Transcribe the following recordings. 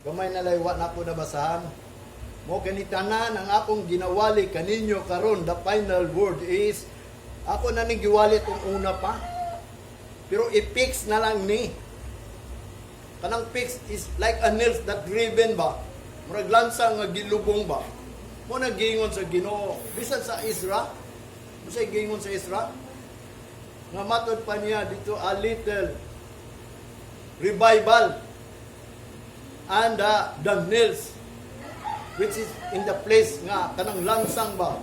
Gamay na lay wa na ako nabasahan. Mo kani tanan ang akong ginawali kaninyo karon, the final word is ako na ning giwali tong una pa. Pero i-fix na lang ni. Kanang fix is like a nails that driven ba. Murag lansa nga gilubong ba. Mo na giingon sa Ginoo bisan sa Ezra. Unsay giingon sa Ezra? Nga matod pa niya dito a little revival and the nails which is in the place nga kanang lansang ba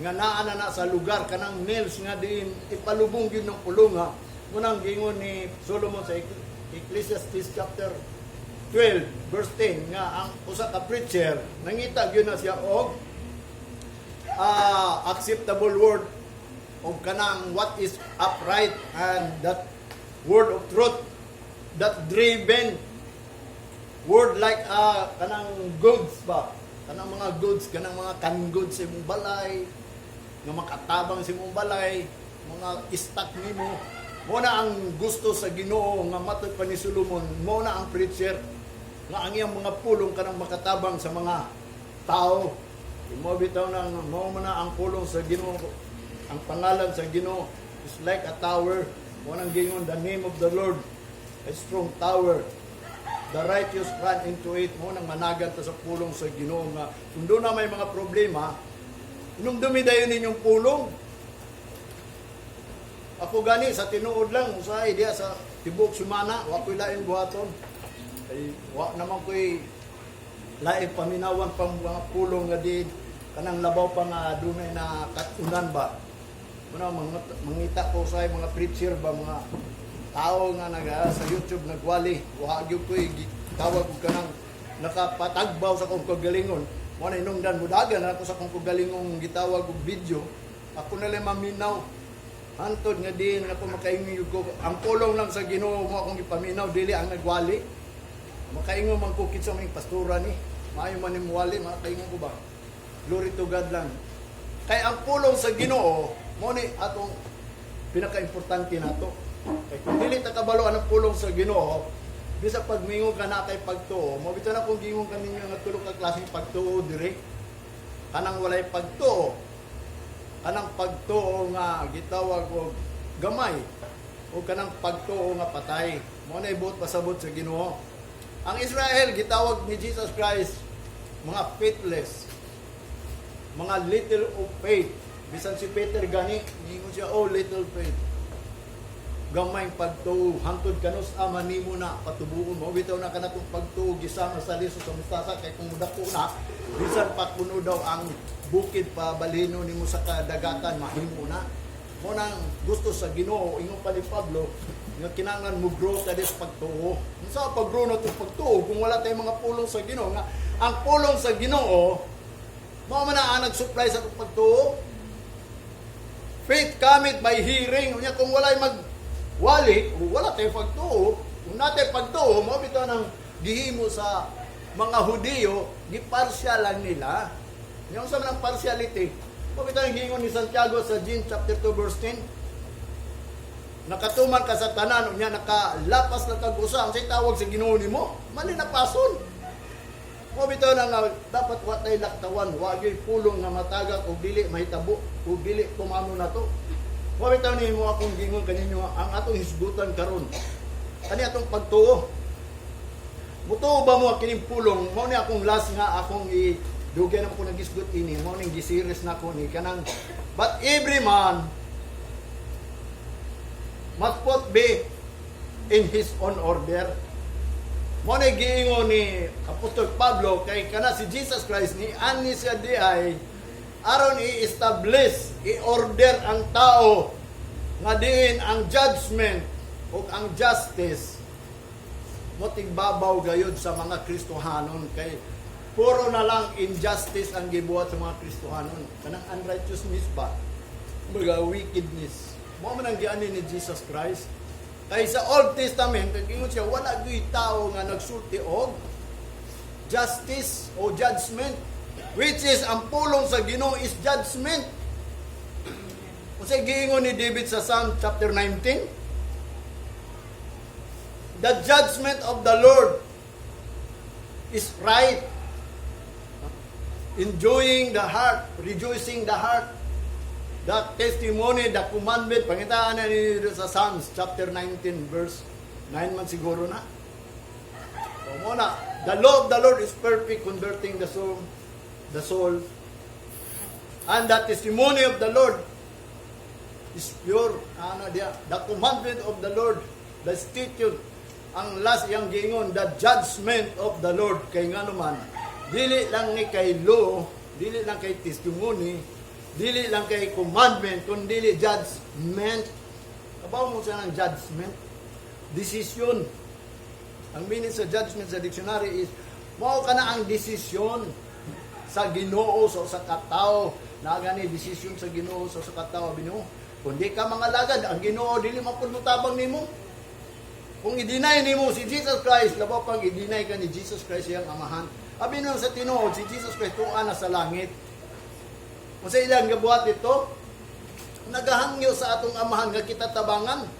nga naa na na sa lugar, kanang nails nga diin ipalubong gyud ng pulong ha. Munang giingon ni Solomon sa Ecclesiastes chapter 12 verse 10 nga ang usa ka preacher nangita gyud na siya og acceptable word og kanang what is upright and that word of truth that driven word like kanang goods ba, kanang mga goods, kanang mga canned goods sa imong balay nga makatabang sa imong balay, mga stock nimo. Mo na ang gusto sa Ginoo nga matod pa ni Solomon, mo na ang preacher nga ang iyang mga pulong kanang makatabang sa mga tao. Imo bitaw nang mo na ang pulong sa Ginoo, ang pangalan sa Ginoo is like a tower. Mo nang gingon, "The name of the Lord, a strong tower, the righteous run into it." Mo nang managan ta sa pulong sa Ginoo nga kung doon na may mga problema, inumdumi dayon ninyong pulong. Ako gani sa tinuod lang, usahay diya sa tibuok sumana, wa ko'y laing buhaton. Kay wa naman ko'y laing paminawan pang mga pulong nga di kanang labaw pa nga dunay na katunan ba. Muna mangita ko sa mga preacher ba, mga tao nga nag sa YouTube nagwali, wa gyud ko'y tawag og kanang nakapatagbaw sa akong kagalingon. Mo na inungdan mudagan ako sa akong kagalingong gitawag og video. Ako na lang maminaw. Hantod nga din ako makaingon ko ang pulong lang sa Ginoo mo akong gipaminaw, dili ang nagwali. Makaingon man ko kinsa may pastora ni. Maayo man ni muwali, makaingon ko ba. Glory to God lang. Kay ang pulong sa Ginoo mo ni atong pinakaimportante nato. Kay kung dili ta kabalo ang pulong sa Ginoo, bisa pag mingon ka na kay pagtuo, mo bitaw na kung gingon ka ninyo nga tulo ka klaseng pagtuo dire. Kanang walay pagtuo, kanang pagtuo nga gitawag og gamay, o kanang pagtuo nga patay. Mo na ibuot pasabot sa Ginoo. Ang Israel gitawag ni Jesus Christ mga faithless, mga little of faith. Bisan si Peter gani, ningon siya, "Oh, little faith." Gamay pagtuo, hangtod kanus ama nimo na patubuon mo bitaw na kanatong pagtuo gisama sa liso sa mustasa, kay kung dako na, bisan pa kuno daw ang bukid pa balhino nimo sa kadagatan, mahimo na. Mo nang gusto sa Ginoo, ingon pa ni Pablo nga kinahanglan mo grow ta sa pagtuo. Unsa pag-grow na itong pagtuo kung wala tayong mga pulong sa Ginoo, nga ang pulong sa Ginoo mao man na ang nag-supply sa atong pagtuo? Faith cometh by hearing. Unya kung walay magwali, wala tayong pagtuo. Kung natay pagtuo, mo bitaw nang gihimo sa mga Hudiyo, gipartial lang nila. Yung sa man ang partiality, mo bitaw ang giingon ni Santiago sa James chapter 2 verse 10. Nakatuman ka sa tanan, unya nakalapas lang kag usa, ang say tawag sa Ginoo nimo, mali na pason. Mo bitaw na nga dapat wa tay laktawan, wa gyud pulong nga matagak og dili mahitabo ug dili tumano na to. Mo bitaw nimo akong gingon kaninyo ang atong hisgutan karon. Kani atong pagtuo. Mutuo ba mo kining pulong? Mao ni akong last nga akong i dugay na ko nagisgot ini, mao ning giseries na ko ni kanang "But every man must put be in his own order." Mo na giingon ni Apostol Pablo kay kana si Jesus Christ ni ani siya di ay aron i-establish, i-order ang tao nga diin ang judgment ug ang justice mo tigbabaw gayud sa mga Kristohanon, kay puro na lang injustice ang gibuhat sa mga Kristohanon, kanang unrighteousness ba, mga wickedness. Mo man ang giani ni Jesus Christ. Kay sa Old Testament, ingon siya, wala gyud tao nga nagsulti og justice o judgment, which is ang pulong sa Ginoo is judgment. Unsay giingon ni David sa Psalm chapter 19? "The judgment of the Lord is right. Enjoying the heart, rejoicing the heart. The testimony, the commandment, pangitaan na ninyo sa Psalms chapter 19 verse 9 man siguro na. So, mao na, the law of the Lord is perfect, converting the soul. And the testimony of the Lord is pure. Ano diya? The commandment of the Lord, the statute, ang last iyang giingon, the judgment of the Lord. Kay nga naman, dili lang ni kay law, dili lang kay testimony, dili lang kay commandment, kundi judgment. Kabaw mo sa ng judgment? Decision. Ang meaning sa judgment sa dictionary is, mao ka na ang desisyon sa Ginoo sa usa ka tawo. Na gani desisyon sa Ginoo sa usa ka tawo bino. Kung di ka mga lagad, ang Ginoo dili man pud motabang nimo. Kung i-deny nimo si Jesus Christ, labaw pang i-deny ka ni Jesus Christ iyang amahan. Abi nang sa tinuod, si Jesus Christ tuwa na sa langit. Kung sa ilang gabuhat ito, nagahangyo sa atong amahan nga kita tabangan.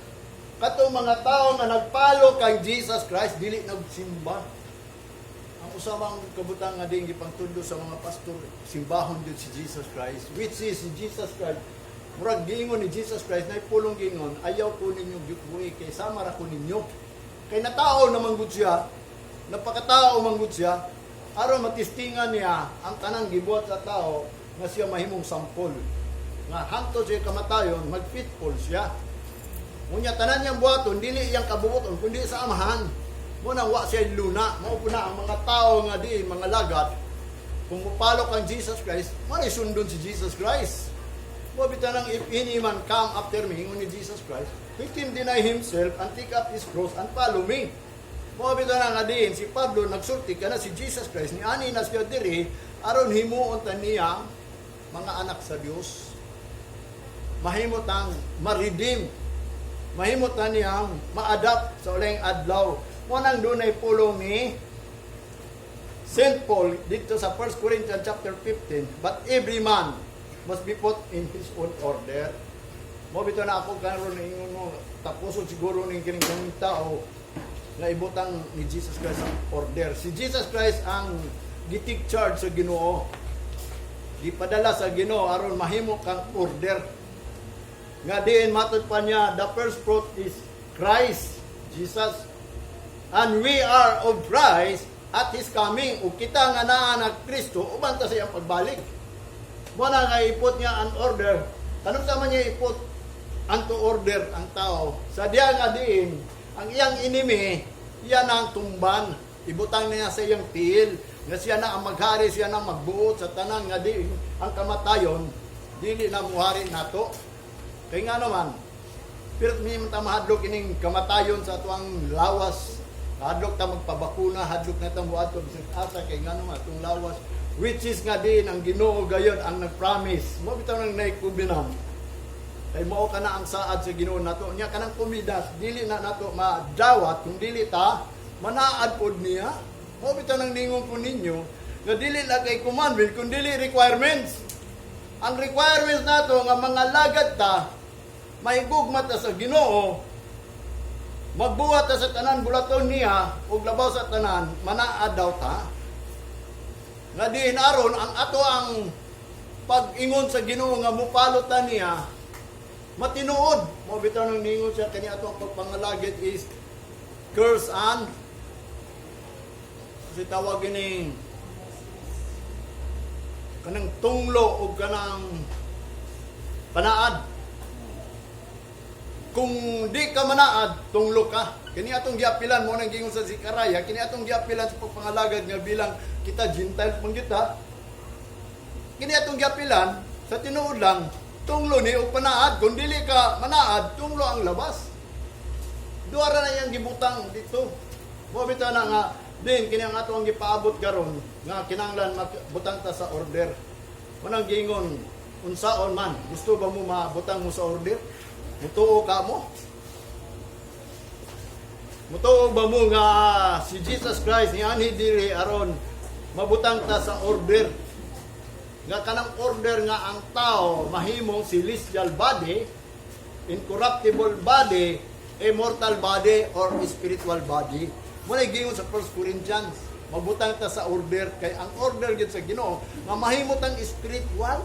Katong mga tao nga nagpalo kay Jesus Christ, dili nagsimba. Ang usamang kabutang nga din gipangtudlo sa mga pastor, simbahon jud si Jesus Christ, which is si Jesus Christ. Murag giingon ni Jesus Christ na pulong giingon, "Ayaw ko ninyo gyud kay sama ra ko ninyo." Kay natao naman gud siya, napakatao man gud siya, aron matistingan niya ang tanang gibuhat sa tao nga siya mahimong sampol. Nga hangtod siya kamatayon, mag-faithful siya. Unya tanan niyang buhaton, dili iyang kabuoton, kundi sa Amahan. Mao nang wa siya luna. Mao po na ang mga tao nga di mga lagad, kung mupalo kang Jesus Christ, mao sundon si Jesus Christ. Mao bitaw nang "If any man come after me," ingon ni Jesus Christ, "let him deny himself and take up his cross and follow me." Mao bitaw na nga diin si Pablo nagsulti ka na si Jesus Christ ni ani na siya diri aron himuon ta niya mga anak sa Dios. Mahimo tang ma-redeem. Mahimo ta niyang ma-adapt sa uling adlaw. Mao nang dunay pulong ni St. Paul dito sa 1 Corinthians chapter 15, "But every man must be put in his own order." Mao bitaw na ako karon ingon mo tapuson siguro ning kining kaming tao nga ibutang ni Jesus Christ ang order. Si Jesus Christ ang gi-take charge sa Ginoo. Gipadala sa Ginoo aron mahimo kang order. Nga diin matod pa niya, the first fruit is Christ, Jesus. And we are of Christ at His coming. Ug kita nga naa na Kristo, uban ta sa iyang pagbalik. Mao na nga iput niya ang order. Kanunsa man niya iput ang to order ang tao? Sa diya nga diin, ang iyang enemy, iyan ang tumban. Ibutang niya sa iyang tiil. Nga siya na ang maghari, siya na ang magbuot sa tanan nga diin ang kamatayon, dili na muhari nato. Kaya nga naman, pero may ta mahadlok ining kamatayon sa atuang lawas. Hadlok ta magpabakuna, hadlok na ta moadto bisag asa kay nga naman atong lawas, which is nga din ang Ginoo gayon ang nag-promise. Mao bitaw nang naikubinan. Kay mao ka na ang saad sa Ginoo nato. Nya kanang kumida dili na nato madawat kung dili ta manaad pod niya. Mao bitaw nang ningon ko ninyo nga dili lang kay commandment kung dili requirements. Ang requirements nato nga mga lagad ta, mahigugma ta sa Ginoo, magbuhat ta sa tanan bulaton niya ug labaw sa tanan manaad daw ta. Nga diin aron ang ato ang pag-ingon sa Ginoo nga mupalo ta niya matinuod. Mao bitaw nang ningon siya kani ato ang pagpangalagit is curse and si tawag ini kanang tunglo o kanang panaad. Kung di ka manaad, tunglo ka. Kini atong giapilan mo nang gingon sa Zechariah, kini atong giapilan sa pagpangalagad nga bilang kita Gentiles man kita. Kini atong giapilan sa tinuod lang, tunglo ni og panaad. Kung dili ka manaad, tunglo ang labas. Duha ra na iyang gibutang dito. Mao bitaw na nga din kini ang ato ang gipaabot karon nga kinahanglan magbutang ta sa order. Manang giingon unsaon man, gusto ba mo mabutang mo sa order? Mutuo ka mo? Mutuo ba mo nga si Jesus Christ ni anhi diri aron mabutang ta sa order? Nga kanang order nga ang tao mahimong celestial body, incorruptible body, immortal body, or spiritual body. Mao na giingon sa 1 Corinthians. Mabutang ta sa order kay ang order gyud sa Ginoo nga mahimo tang spiritual.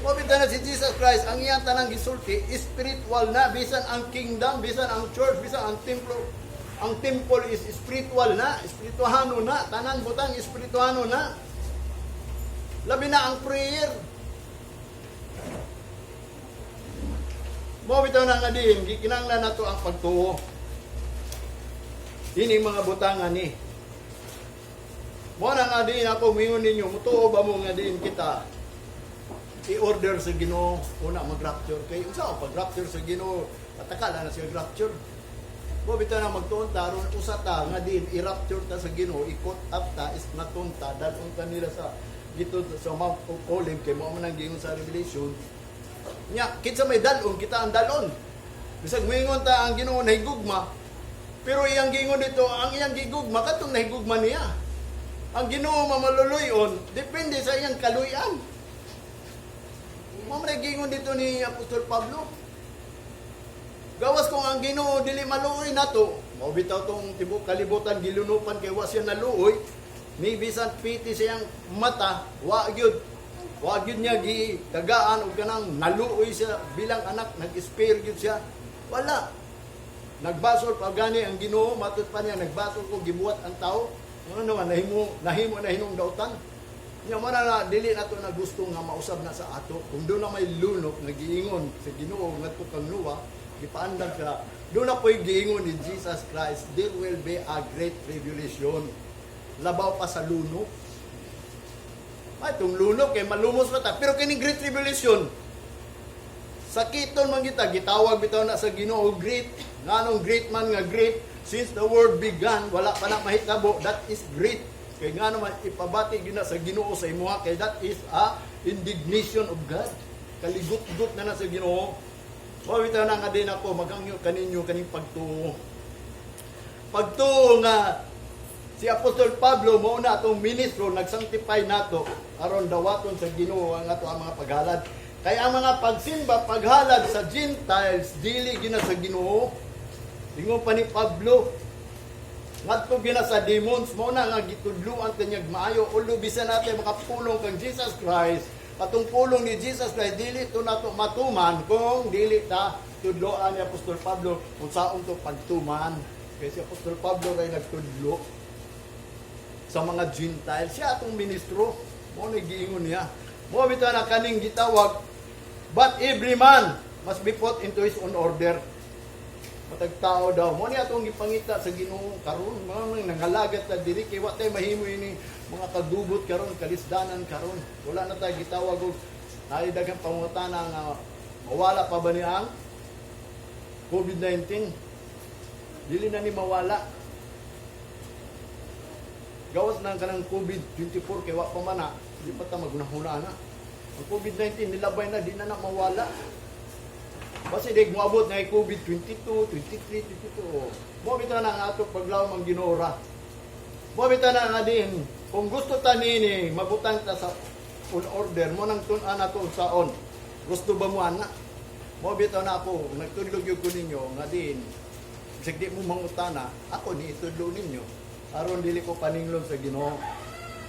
Mao na si Jesus Christ, ang iyang tanang gisulti, spiritual na. Bisan ang kingdom, bisan ang church, bisan ang templo. Ang temple is spiritual na, espirituhano na, tanan butang espirituhano na. Labi na ang prayer. Mao bitaw na nga din, gikinahanglan nato ang pagtuo. Ini mga butangan ni. Mao na nga din ako mingon ninyo, mutuo ba mo nga din kita i-order sa Ginoo una mag-rapture kay unsa pag rapture sa Ginoo, patakala na siya rapture. Mo bitaw na magtuon ta aron usa ta nga din i-rapture ta sa Ginoo, i-caught up ta is naton ta, dalon ta nila sa dito sa Mount of Olive kay mao man ang giingon sa Revelation. Nya kinsa may dalon, kita ang dalon. Bisag moingon ta ang Ginoo nahigugma, pero iyang giingon dito, ang iyang gigugma katong nahigugma niya. Ang Ginoo mamaluluyon depende sa iyang kaluyan. Mao man giingon dito ni Apostol Pablo. Gawas kung ang Ginoo dili maluoy nato, mao bitaw tong tibok kalibutan gilunupan kay wa siya naluoy, ni bisan piti siyang mata, wa gyud. Wa gyud niya gitagaan og kanang naluoy siya bilang anak, nag-spare gyud siya. Wala. Nagbasol pa gani ang Ginoo, matud pa niya nagbasol ko gibuhat ang tao. Ano naman nahimo nahimo na hinong dautan. Nya mo na dili nato na gusto nga mausab na sa ato. Kung doon na may lunok nga giingon sa Ginoo ngadto kang Noah, gipaandam ka. Doon na po'y giingon ni Jesus Christ, there will be a great tribulation. Labaw pa sa lunok. Ay, itong lunok kay malumos pa ta. Pero kining great tribulation, sakiton man kita, gitawag bitaw na sa Ginoo great. Nganong great man nga great? Since the world began, wala pa na mahitabo, that is great. Kay nga naman ipabati gyud na sa Ginoo sa imuha kay that is a indignation of God. Kaligut-gut na na sa Ginoo. Mao bitaw na nga din ako maghangyo kaninyo kaning pagtuo. Pagtuo nga si Apostol Pablo mao na atong ministro, nagsanctify nato aron dawaton sa Ginoo ang ato ang mga paghalad. Kay ang mga pagsimba, paghalad sa Gentiles dili gina sa Ginoo. Ingon pa ni Pablo, ngadto gina sa demons. Mao na nga gitudluan kanyag maayo, ulo bisan natin makapulong kang Jesus Christ. Katong pulong ni Jesus Christ dili to nato matuman kung dili ta tudloan ni Apostol Pablo kung saon to pagtuman. Kay si Apostol Pablo ray nagtudlo sa mga Gentiles. Siya atong ministro. Mao na giingon niya. Mao bitaw na kaning gitawag, but every man must be put into his own order. Matag tao daw. Mo ni atong gipangita sa Ginoo karon, mga nang nangalagat ta diri kay wa tay mahimo ini mga kagubot karon, kalisdanan karon. Wala na tay gitawag og naay daghang pangutana nga mawala pa ba ni ang COVID-19? Dili na ni mawala. Gawas na kanang COVID-24 kay wa pa man na, di pa ta magunahuna na. Ang COVID-19 nilabay na, di na na mawala. Basta di moabot na COVID 22, 23, 22. Mo bitaw na ang ato paglawom ang Ginoo ra. Mo bitaw na nga din, kung gusto ta nini, mabutang ta sa on order, mo nang tun-an nato saon. Gusto ba mo ana? Mo bitaw na ako, nagtudlo gyud ko ninyo nga din, bisag di mo mangutana, ako ni itudlo ninyo. Aron dili ko paninglon sa Ginoo.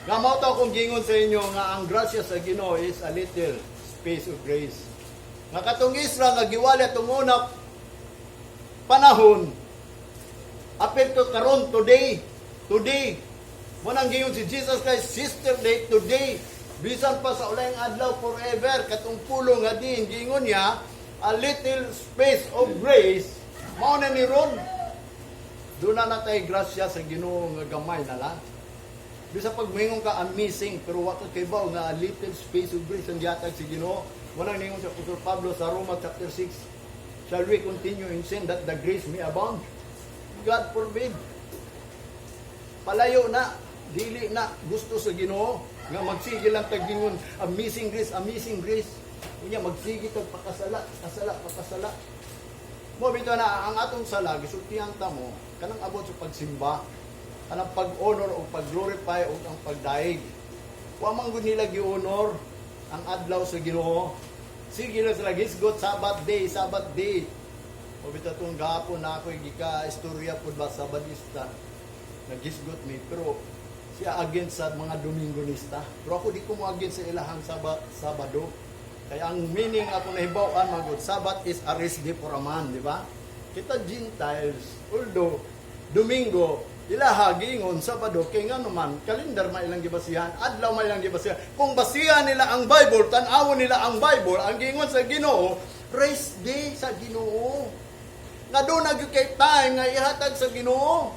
Nga mao to akong gingon sa inyo nga ang grasya sa Ginoo is a little space of grace. Nga katong Israel nga giwali atong una panahon, apil to karon today, today. Mo nang giingon si Jesus Christ yesterday, today, bisan pa sa ulayng adlaw, forever. Katong pulong nga din giingon niya, a little space of grace, mao na ni ron. Doon na natay grasya sa Ginoo nga gamay na lang. Bisa pag moingon ka amazing, pero wa ka kibaw nga a little space of grace ang gihatag sa Ginoo. Walang ningon sa Apostol Pablo sa Roma chapter 6, "Shall we continue in sin that the grace may abound? God forbid." Palayo na, dili na gusto sa Ginoo nga magsige lang tag gingon amazing grace, amazing grace. Unya magsige tag pakasala, kasala, pakasala. Mo bitaw na ang atong sala gisultihan ta mo kanang abot sa pagsimba, kanang pag-honor o pag-glorify o ang pagdaig. Wa man gud nila gi-honor ang adlaw sa Ginoo. Sige lang sila gisgot, Sabbath day, Sabbath day. O bitaw tong gahapon na ako gika istorya pud ba Sabadista. Naghisgot mi, pero siya against sa mga Domingonista. Pero ako, di ko mo against sa ilahang Sabado. Kaya ang meaning ako nahibaw-an magod, Sabbath is a rest day for a man, di ba? Kita Gentiles, although Domingo, ilaha giingon Sabado kay nga naman kalendar man ilang gibasihan, adlaw man ilang gibasihan. Kung basihan nila ang Bible, tan-awon nila ang Bible, ang giingon sa Ginoo, rest day sa Ginoo. Nga doon na gyud kay time nga ihatag sa Ginoo.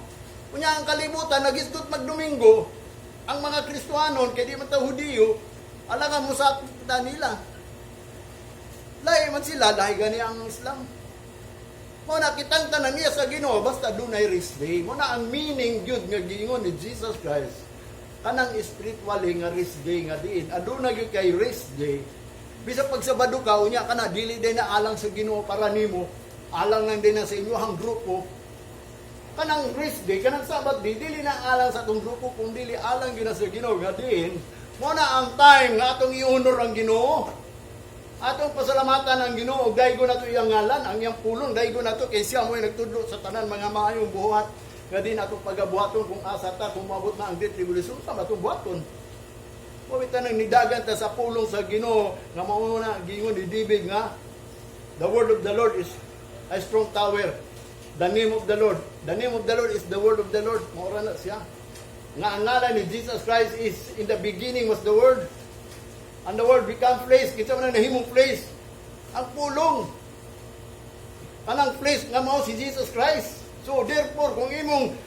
Unya ang kalibutan nagisgot magdomingo, ang mga Kristohanon kay di man ta Hudiyo, alangan mo sa nila. Lahi man sila, lahi gani ang Islam. Mo na kitang tanan niya sa Ginoo basta dunay rest day. Mo na ang meaning gyud nga giingon ni Jesus Christ. Kanang spiritually nga rest day nga diin. Aduna gyud kay rest day. Bisa pag Sabado ka, unya kana dili day na alang sa Ginoo para nimo, alang lang din na sa inyohang grupo. Kanang rest day, kanang Sabbath day, dili na alang sa atong grupo, kung dili alang gyud na sa Ginoo nga diin. Mo na ang time nga atong i-honor ang Ginoo. Atong pasalamatan ang Ginoo, daygo nato iyang ngalan, ang iyang pulong, daygo nato kay siya mo'y nagtudlo sa tanan mga maayong buhat. Nga din atong pagabuhaton kung asa ta, kung maabot na ang Great Tribulation, sa atong buhaton. Mo nang nidagan ta sa pulong sa Ginoo nga mao na giingon ni David nga the word of the Lord is a strong tower. The name of the Lord. The name of the Lord is the word of the Lord. Mao na siya. Nga ang ngalan ni Jesus Christ is in the beginning was the Word. And the Word become flesh. Kinsa man ang nahimong flesh? Ang pulong. Kanang flesh nga mao si Jesus Christ. So therefore, kung imong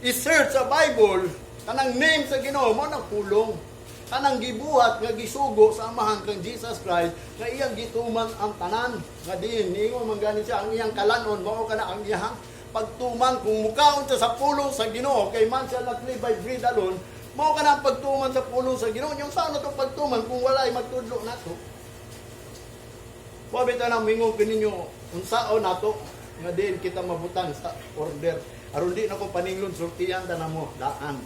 i-search sa Bible, kanang name sa Ginoo mao nang pulong. Kanang gibuhat nga gisugo sa Amahan kang Jesus Christ nga iyang gituman ang tanan. Nga diin niingon man gani siya, ang iyang kalanon mao kana ang iyang pagtuman. Kung mukaon siya sa pulong sa Ginoo, kay man shall not live by bread alone, mao kana ang pagtuman sa pulong sa Ginoo. Yung saan na itong pagtuman kung wala ay magtudlo nato? Wa bitaw nang mingon kininyo unsaon nato nga diin kita mabutang sa order. Aron di na ko paninglon, sultiyan ta namo daan.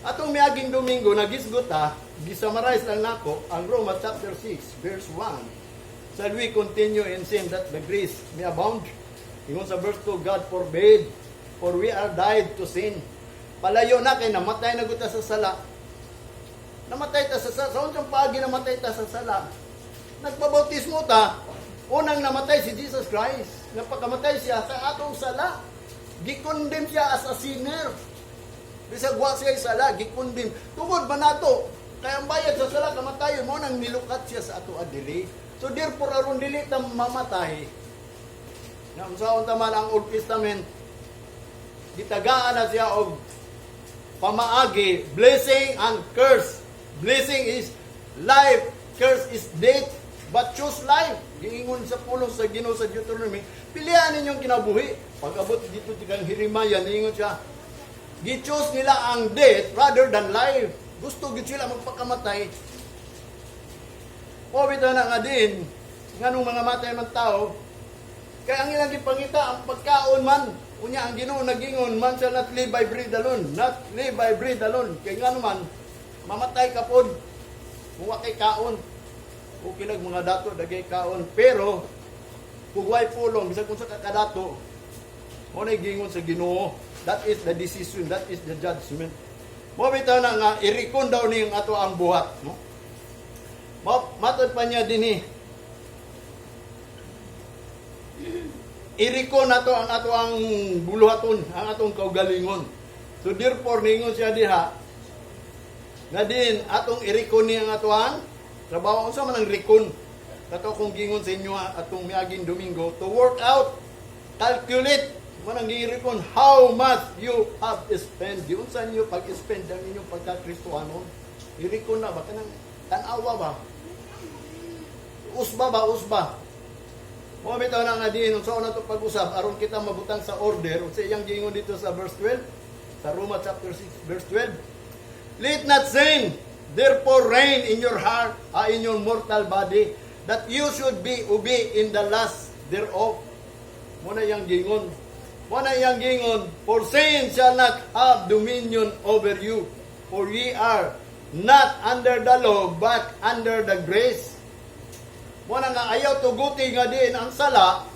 Atong miaging Domingo nagisgot ta, gisummarize lang nako ang Romans chapter 6 verse 1. Shall we continue in sin that the grace may abound? Ingon sa verse 2, God forbid, for we are died to sin. Palayo na kay namatay na gud ta sa sala. Namatay ta sa sala. Sa unsang paagi namatay ta sa sala? Nagpabautismo ta, unang namatay si Jesus Christ. Napakamatay siya sa atong sala. Gikondemn siya as a sinner. Bisag wa siya sala, gikondemn. Tungod ba nato? Kaya ang bayad sa sala kamatayon, mo nang nilukat siya sa ato adili. So therefore, aron dili ta mamatay, nga unsaon ta man ang Old Testament, gitagaan na siya og pamaagi, blessing and curse. Blessing is life, curse is death. But choose life. Giingon sa pulong sa Ginoo sa Deuteronomy, pilihan ninyong kinabuhi. Pag abot dito kang Jeremiah, niingon siya, gi-choose nila ang death rather than life. Gusto gid sila magpakamatay. O bitaw na nga din, nganong mga matay man tao, kaya ang ilang gipangita, ang pagkaon man. Unya ang Ginoo nagingon, man shall not live by bread alone, not live by bread alone. Kay nga naman, mamatay ka pod kung wa kay kaon. Okay lang mga dato, dagay kaon. Pero, kung way pulong, bisag kung sa kakadato, mo na gingon sa Ginoo. That is the decision, that is the judgment. Mo bitaw na nga i-reckon daw niyang ato ang buhat, no? Matod pa niya dinhi. I-reckon nato ang ato ang buluhaton, ang atong kaugalingon. So therefore ningon siya diha nga din atong i-reckon niya ang ato ang trabaho. Unsa man ang reckon? Kato kung gingon sa inyo atong miaging Domingo, to work out, calculate man ang gi-reckon, how much you have spent. Giunsa niyo pag-spend ang inyong pagka-Kristohanon? I-reckon na ba kanang tan-awa ba? Usba ba, usba? Mo bitaw na nga din unsa na to pag-usab aron kita mabutang sa order, unsa iyang giingon dito sa verse 12, sa Roma chapter 6 verse 12. Let not sin therefore reign in your heart, in your mortal body, that you should be obey in the lust thereof. Mo na iyang gingon. Mo na iyang gingon, for sin shall not have dominion over you, for ye are not under the law, but under the grace. Mo na nga ayaw tuguti nga din ang sala.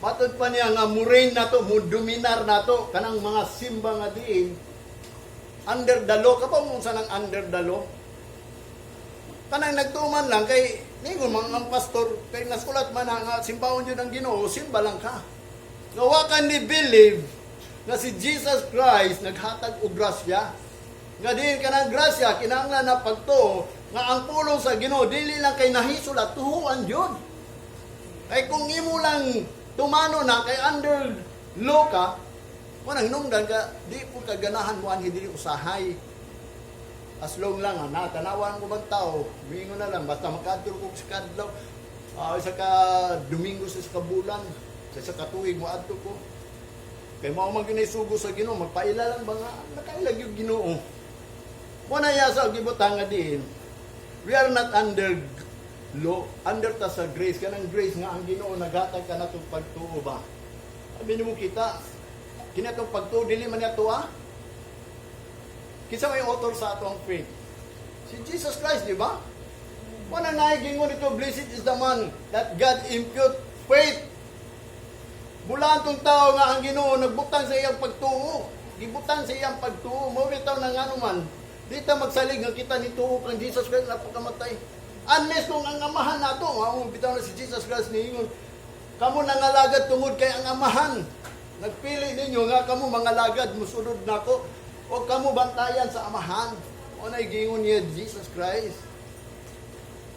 Matod pa niya nga mu-reign nato, mudominar nato kanang mga simba nga diin under the law. Kabaw mo sa nang under the law? Kanang nagtuman lang kay ningon mga ang pastor kay nasulat man na nga simbaon jud ang Ginoo, simba lang ka. Nga wa ka ni believe nga si Jesus Christ naghatag og grasya. Nga diin kanang grasya kinahanglan na pagtuo nga ang pulong sa Ginoo dili lang kay nahisulat, tuhuan jud. Kay kung imo lang tumano na kay under law ka, mo nang hinungdan ka, di po ka ganahan mo anhi dili usahay. As long lang, ha, natanawan ko bang tao, mingon na lang, basta makadto ko sa kadlaw, sa ka Domingo sa ka bulan, sa katuig mo adto ko. Kay mao man gyud sugo sa Ginoo, magpaila lang ba nga nakaila gyud Ginoo. Mo na ya sa gibutang nga diin. We are not under law, under ta sa grace. Kanang grace nga ang Ginoo naghatag ka natong pagtuo ba. Sabi nimo kita, kini atong pagtuo dili man niya ah. Kinsa may author sa atong faith? Si Jesus Christ, di ba? Wala na gingon dito, "Blessed is the man that God impute faith." Bulaan tong tao nga ang Ginoo nagbutang sa iyang pagtuo. Gibutang sa iyang pagtuo. Mo bitaw na ngano man. Di ta magsalig nga kita ni tuo kang Jesus Christ na pagkamatay. Unless kung ang amahan nato, nga bitaw na si Jesus Christ niingon, "Kamo nangalagad tungod kay ang amahan. Nagpili ninyo nga kamo mangalagad musunod nako o kamo bantayan sa amahan." O na gingon niya Jesus Christ.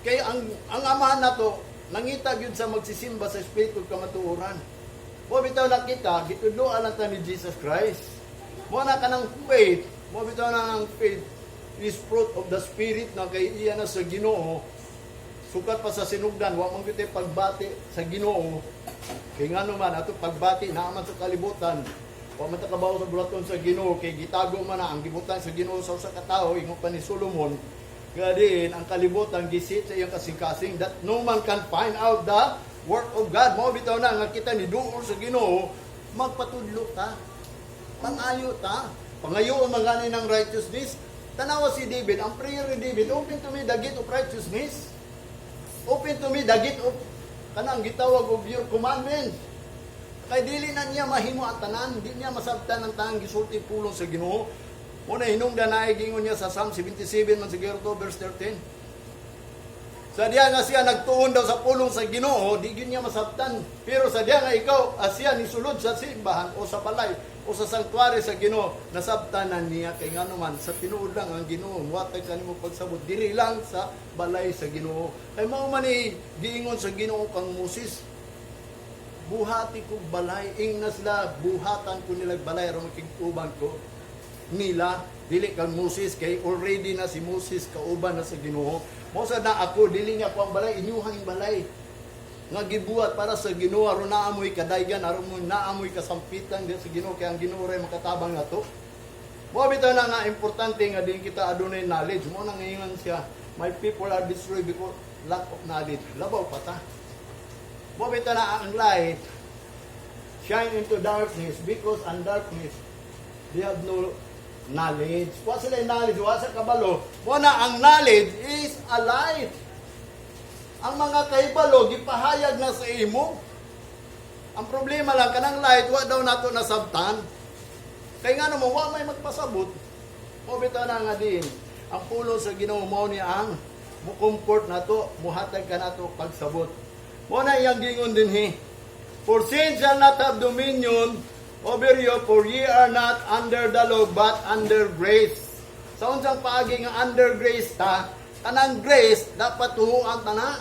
Kay ang amahan nato nangita gyud sa magsisimba sa espiritu ug kamatuoran. Mo bitaw na kita gitudloan lang ta ni Jesus Christ. Mo na kanang faith, mo bitaw na ang faith is fruit of the Spirit na kay iya na sa Ginoo. Sukat pa sa sinugdan, wa man gyud pagbati sa Ginoo. Kay ngano man ato pagbati naa man sa kalibutan. Wa man ta kabaw sa bulaton sa Ginoo kay gitago man na ang gibutan sa Ginoo sa usa ka tawo, ingon pa ni Solomon. Gadin ang kalibutan gisit sa iyang kasing-kasing, that no man can find out the work of God. Mao bitaw na nga kita ni duol sa Ginoo, magpatudlo ta. Pangayo ta. Pangayoon man gani ng righteousness. Tanawa si David, ang prayer ni David, "Open to me the gate of righteousness. Open to me the gate of kanang gitawag of your commandments." Kay dili na niya mahimo ang tanan, di niya masabtan ang tanang gisulti pulong sa Ginoo. Una hinungdan na gingon niya sa Psalm 77 man siguro to, verse 13. Sa diya nga siya nagtuon daw sa pulong sa Ginoo, di gyud niya masabtan. Pero sa diya nga ikaw siya nisulod sa simbahan o sa balay o sa sanctuary sa Ginoo, nasabtan na niya kay ngano man sa tinuod lang ang Ginoo muhatag kanimo pagsabot diri lang sa balay sa Ginoo. Kay mao man ni giingon sa Ginoo kang Moses, "Buhati kog balay," ingna sila, "Buhatan ko nila balay aron makig-uban ko nila." Dili kang Moses kay already na si Moses kauban na sa Ginoo. Mo sa na ako dili niya ko ang balay, inyuhang balay nga gibuhat para sa Ginoo aron naamoy kadaygan, aron mo naamoy kasampitan diha sa Ginoo, kay ang Ginoo ray makatabang nato. Mo bitaw na nga importante nga din kita adunay knowledge. Mo nang ingon siya, "My people are destroyed because lack of knowledge." Labaw pa ta. Mo bitaw na ang light shine into darkness because ang darkness, they have no knowledge. Wa sila knowledge, wa sa kabalo. Mo na ang knowledge is a light. Ang mga kahibalo gipahayag na sa imo. Ang problema lang kanang light wa daw nato nasabtan. Kay ngano mo wa may magpasabot. Mo bitaw na nga din ang pulong sa Ginoo mao ni ang mo comfort nato, muhatag ka nato pagsabot. Mo na iyang gingon dinhi. "For sin shall not have dominion over you, for ye are not under the law, but under grace." Sa unsang paagi nga under grace ta, kanang grace dapat tuhuan ta na.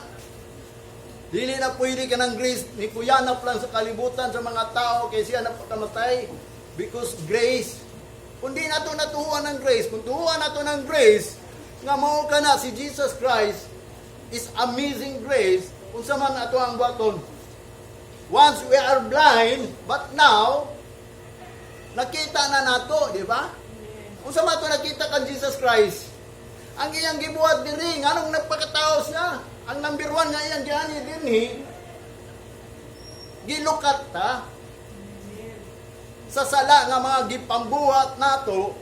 Dili na pwede kanang grace ni kuyanap lang sa kalibutan sa mga tao kay siya napakamatay because grace. Kung di nato natuhuan ng grace, kung tuhuan nato ng grace, nga mao ka na si Jesus Christ is amazing grace, unsa man ato ang buhaton? Once we are blind, but now, nakita na nato, di ba? Unsa man to nakita kan Jesus Christ? Ang iyang gibuhat diri, nganong nagpakatao siya? Ang number one nga iyang giani dinhi, gilukat ta sa sala nga mga gipambuhat nato.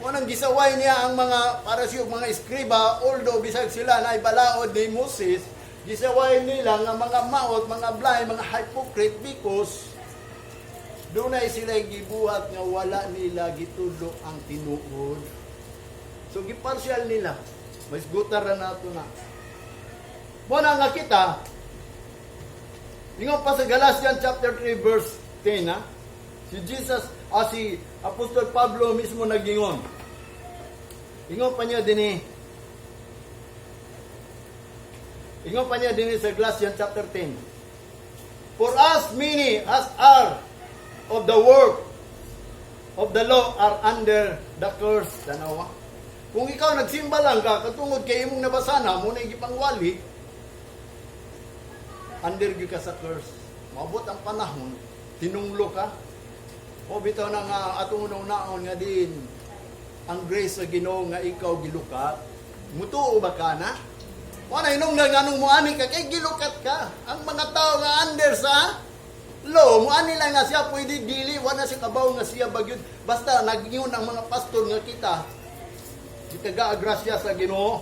Unang gisaway niya ang mga parasiyo, mga eskriba, although bisag sila na ibalaod ni Moses, Gisaway nila nga mga maot, mga blind, mga hypocrite because dunay sila gibuhat nga wala nila gitudlo ang tinuod. So gipartial nila. Mas gutar ra nato na. Mo na nga kita, ingon pa sa Galatians chapter 3 verse 10 ha? Si Jesus, si Apostol Pablo mismo nagingon. Ingon pa niya dinhi. Ingon pa niya dinhi sa Galatians chapter 10. "For as many as are of the work of the law are under the curse." Tanawa. Kung ikaw nagsimba lang ka, katungod kay imong nabasa na, mo na gipangwali, under gyud ka sa curse. Maabot ang panahon, tinunglo ka. O bitaw na nga atong unang-unaon nga din ang grace sa Ginoo nga ikaw gilukat. Mutuo ba ka na? Wala inong nga nganong muani ka kay gilukat ka. Ang mga tao nga under sa law, muani lang nga siya pwede dili, wala siya kabaw nga siya bagyod. Basta nagingon ang mga pastor nga kita gitaga grasya sa Ginoo.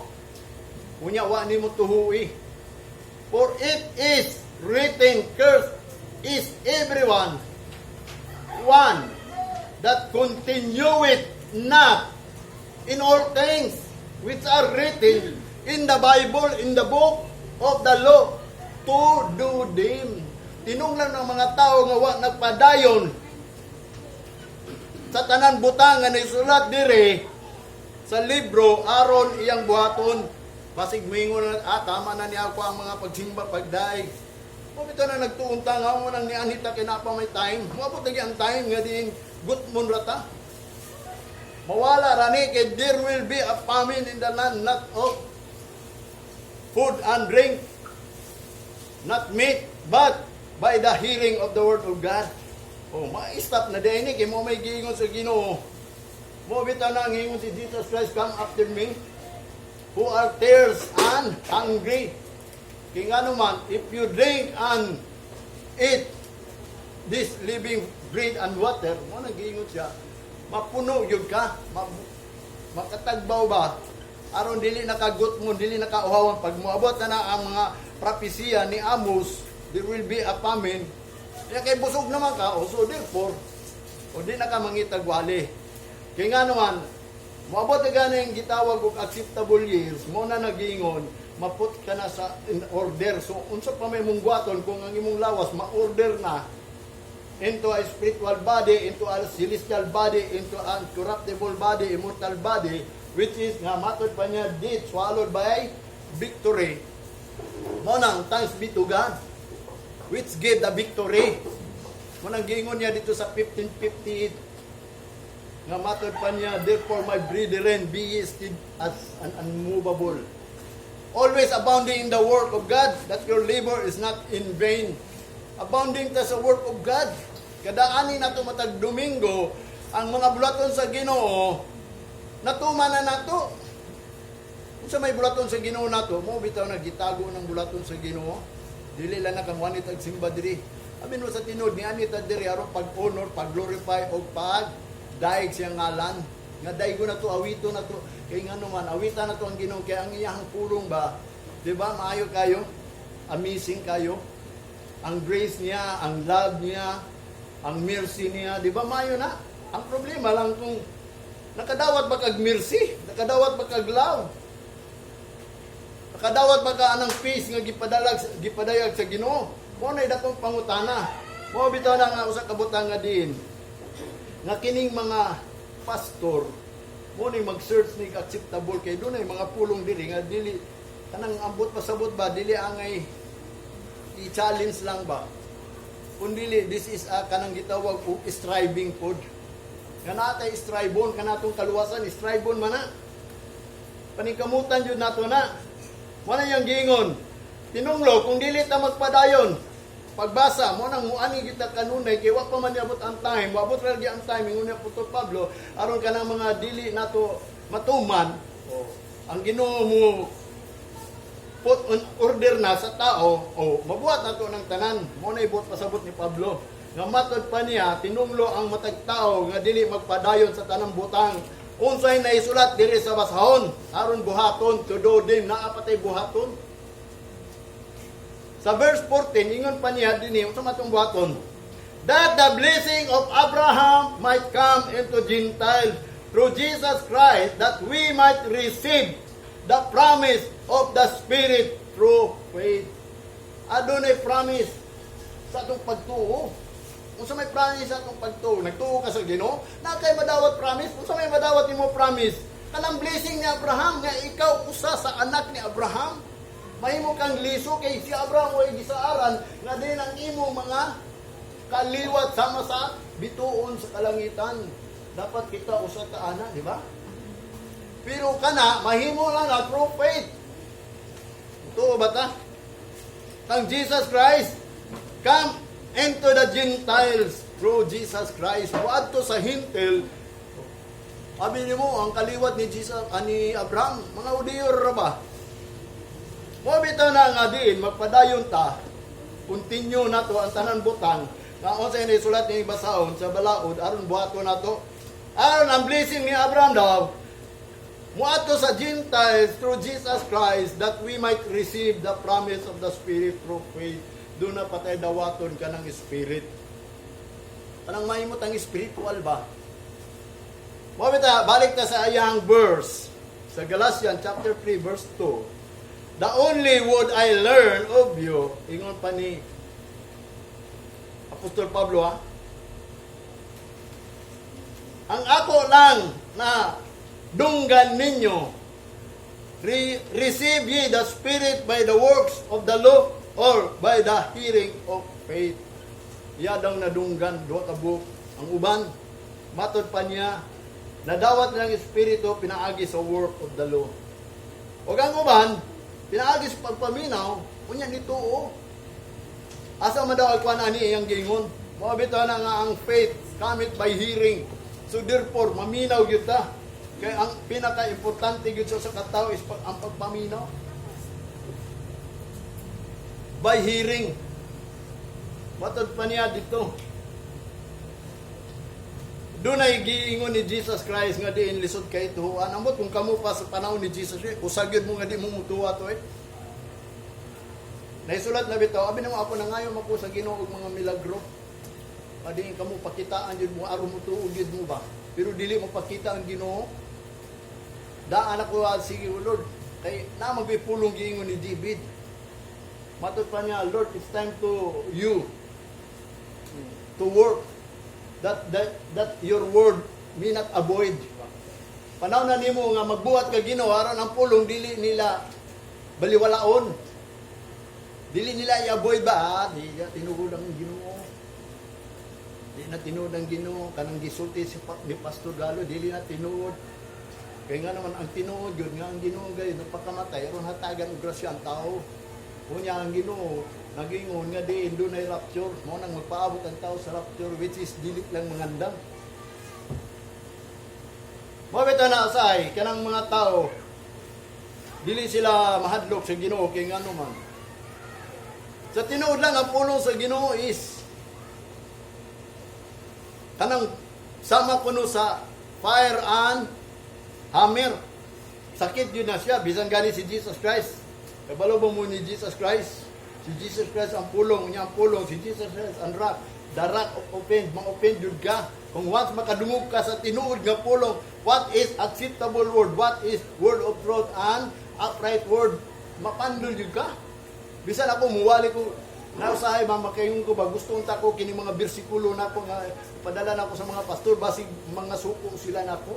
Unya wa nimo tuhui. "For it is written, cursed is everyone one that continueth not in all things which are written in the Bible, in the book of the law, to do them." Tinunglan ng mga tao nga wa nagpadayon sa tanan butang nga naisulat dire sa libro aron iyang buhaton. Basig moingon na, "Ah, tama na niya ako ang mga pagsimba, pagdaig." Mo bitaw na nagtuon ta nga mo nang nianhita kay naa pa may time. Moabot lagi ang time nga din gutmon ra ta. Mawala ra ni kay there will be a famine in the land, not of food and drink, not meat, but by the hearing of the word of God. Oh, ma-stop na din ni kay mo may giingon sa Ginoo. Mo bitaw na ang ingon si Jesus Christ, "Come after me, who are thirst and hungry." Kay ngano man, if you drink and eat this living bread and water, mo na giingon siya, mapuno gyud ka, makatagbaw ba, aron dili nakagutmon, dili nakauhawan. Pag moabot na na ang mga propesiya ni Amos, there will be a famine. Kaya kay busog naman ka, o so therefore, o di na ka mangitag wali. Kaya nga naman, moabot na gani ang gitawag og acceptable years, mo na nagingon, maput ka na sa in order. So, unsa pa may mong buhaton kung ang imong lawas ma-order na into a spiritual body, into a celestial body, into an corruptible body, immortal body, which is nga matod pa niya, death swallowed by victory. Mo nang thanks be to God, which gave the victory. Mo nang giingon niya dito sa 1558, nga matod pa niya, "Therefore, my brethren, be ye steadfast and unmovable, always abounding in the work of God, that your labor is not in vain." Abounding ta sa work of God. Kada ani nato matag Domingo, ang mga bulaton sa Ginoo, natuman na nato. Kung sa may bulaton sa Ginoo nato, mo bitaw na gitago ng bulaton sa Ginoo. Dili lang na kang wanit ag simba diri. Amin mo sa tinuod ni anita diri aron pag-honor, pag-glorify og pag daig siyang ngalan. Nga daigo na to, awito na to. Kay nga naman, awita na to ang Ginoo kay ang iyang pulong ba? 'Di ba? Maayo kayo. Amazing kayo. Ang grace niya, ang love niya, ang mercy niya, 'di ba? Maayo na. Ang problema lang kung nakadawat ba kag mercy, nakadawat ba kag love, nakadawat ba ka anang peace nga gipadalag gipadayag sa Ginoo. Mo na datong pangutana. Mo bitaw na nga usa ka butang nga din nga kining mga pastor mo ni mag-search ni acceptable kay dunay mga pulong diri nga dili kanang ambot pasabot ba, dili angay i-challenge lang ba, kun dili this is a kanang gitawag og striving pod nga natay strivon kanatong kaluwasan, strivon man na, paningkamutan jud nato na. Mo na yang giingon, tinunglo kung dili ta magpadayon pagbasa. Mo nang muani kita kanunay kay wa pa man niabot ang time, wabot ra gyud ang time, ingon ni Apostol Pablo, aron kanang mga dili nato matuman, oh, ang Ginoo mo put on order na sa tao, o mabuhat nato ng tanan. Mo na ibuot pasabot ni Pablo. Nga matod pa niya, tinunglo ang matag tao nga dili magpadayon sa tanang butang unsay naisulat diri sa basahon aron buhaton, to do them. Naa pa tay buhaton. Sa verse 14, ingon pa niya dinhi, unsa man atong buhaton? That the blessing of Abraham might come into Gentiles through Jesus Christ, that we might receive the promise of the Spirit through faith. Adunay promise sa atong pagtuo. Unsa may promise sa atong pagtuo? Nagtuo ka sa Ginoo, naa kay madawat promise. Unsa may madawat nimo promise? Kanang blessing ni Abraham nga ikaw usa sa anak ni Abraham. Mahimo kang liso kay si Abraham way gisaaran nga din ang imong mga kaliwat sama sa bituon sa kalangitan. Dapat kita usa ka ana, di ba? Pero kana mahimo lang na through faith. Tuo ba ta? Kang Jesus Christ come into the Gentiles through Jesus Christ. Muadto sa Hentil. Abi nimo ang kaliwat ni Jesus ani Abraham, mga Hudiyo ra ba? Mo bitaw na nga diin magpadayon ta, continue nato ang tanan butang nga unsa ini sulat ni basahon sa balaod aron buhaton nato. Aron ang blessing ni Abraham daw muadto sa Gentiles through Jesus Christ, that we might receive the promise of the Spirit through faith. Duna pa tay dawaton kanang Spirit. Kanang mahimot ang spiritual ba? Mo bitaw, balik ta sa ayang verse sa Galatians chapter 3 verse 2. "The only would I learn of you," ingon pa ni Apostol Pablo ha. "Ang ako lang na dunggan ninyo, receive ye the Spirit by the works of the law or by the hearing of faith?" Iya daw nadunggan, duha ka buok. Ang uban, matod pa niya, nadawat ng Espiritu pinaagi sa work of the law. O ang uban, pinaagi sa pagpaminaw, unya nituo. Asa man daw kuan ani iyang giingon? Mao bitaw na nga ang faith cometh by hearing. So therefore, maminaw gyud ta. Kay ang pinaka-importante gyud sa katao is ang pagpaminaw. By hearing. Matod pa niya dito. Dunay giingon ni Jesus Christ nga diin lisod kay tuohan. Ambot kung kamo pa sa panahon ni Jesus, eh, usag gyud mo nga di mo mutuwa to eh. Naisulat na bitaw, abi namo ako nangayo man ko sa Ginoo og mga milagro. Adiin kamo pakitaan jud mo aron mo tuo gyud mo ba. Pero dili mo pakita ang Ginoo. Daan ako ah, sige Lord, kay na magpulong giingon ni David. Matod pa niya, "Lord, it's time to you to work that your word may not avoid." Panahon na nimo nga magbuhat ka, Ginoo, aron ang pulong dili nila baliwalaon. Dili nila i-avoid ba, ah, di na tinuod ang Ginoo. Di na tinuod ang Ginoo kanang gisulti ni Pastor Galo, dili na tinuod. Kaya nga naman ang tinuod yun nga ang Ginoo gayon nagpakamatay aron hatagan og grasya ang tao. Unya ang Ginoo nagingon nga diin dunay rapture, mao nang magpaabot ang tao sa rapture, which is dili lang mangandam. Mao bitaw na asay kanang mga tao dili sila mahadlok sa Ginoo kay ngano man. Sa tinuod lang ang pulong sa Ginoo is kanang sama kuno sa fire and hammer. Sakit yun na siya bisan gani si Jesus Christ. Kabalo ba mo ni Jesus Christ? Si Jesus Christ ang pulong, niya ang pulong, si Jesus Christ ang rock. The rock of offense, ma-offend jud ka. Kung once makadungog ka sa tinuod nga pulong, what is acceptable word, what is word of truth and upright word, mapandol jud ka. Bisan ako muwali ko, nausahay ba makaingon ko ba gusto unta ko kini mga bersikulo nako nga padala nako sa mga pastor, basig mga suko sila nako.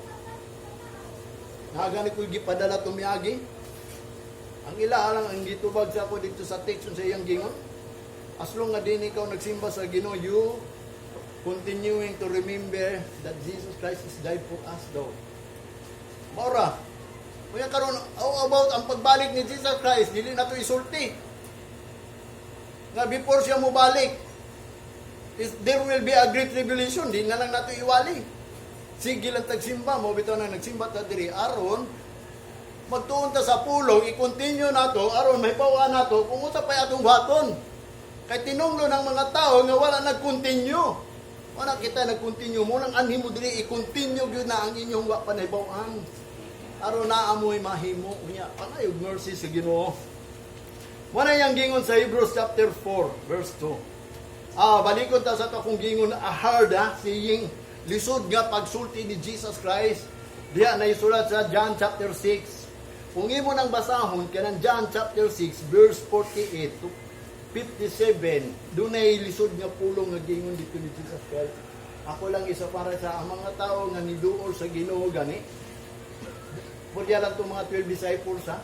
Nagani ko gipadala tumiagi. Ang ila lang ang gitubag sa ako dito sa text sa iyang gingon. As long nga din ikaw nagsimba sa Ginoo, you continuing to remember that Jesus Christ is died for us daw. Maura. Kaya karon, how about ang pagbalik ni Jesus Christ, dili na to isulti. Nga before siya mobalik, is there will be a great tribulation, di na lang nato iwali. Sige lang tagsimba mo, bitaw na nagsimba ta diri aron magtuon ta sa pulong, i-continue nato aron may pawa nato kung unsa pay atong buhaton. Kay tinunglo ng mga tao nga wala nag-continue. Wala kita nag-continue mo nang anhi mo diri, i-continue gyud na ang inyong wa pa nahibaw-an. Aron naa mo'y mahimo unya pangayog mercy sa Ginoo. Mao na iyang gingon sa Hebrews chapter 4 verse 2. Balikon ta sa akong gingon, a hard saying, lisod nga pagsulti ni Jesus Christ. Diya na isulat sa John chapter 6. Kung imo nang basahon kanang John chapter 6 verse 48 to 57, dunay lisod nga pulong nga gingon dito ni Jesus Christ. Ako lang isa para sa ang mga tao nga niduol sa Ginoo gani. Purya lang itong mga 12 disciples, ha.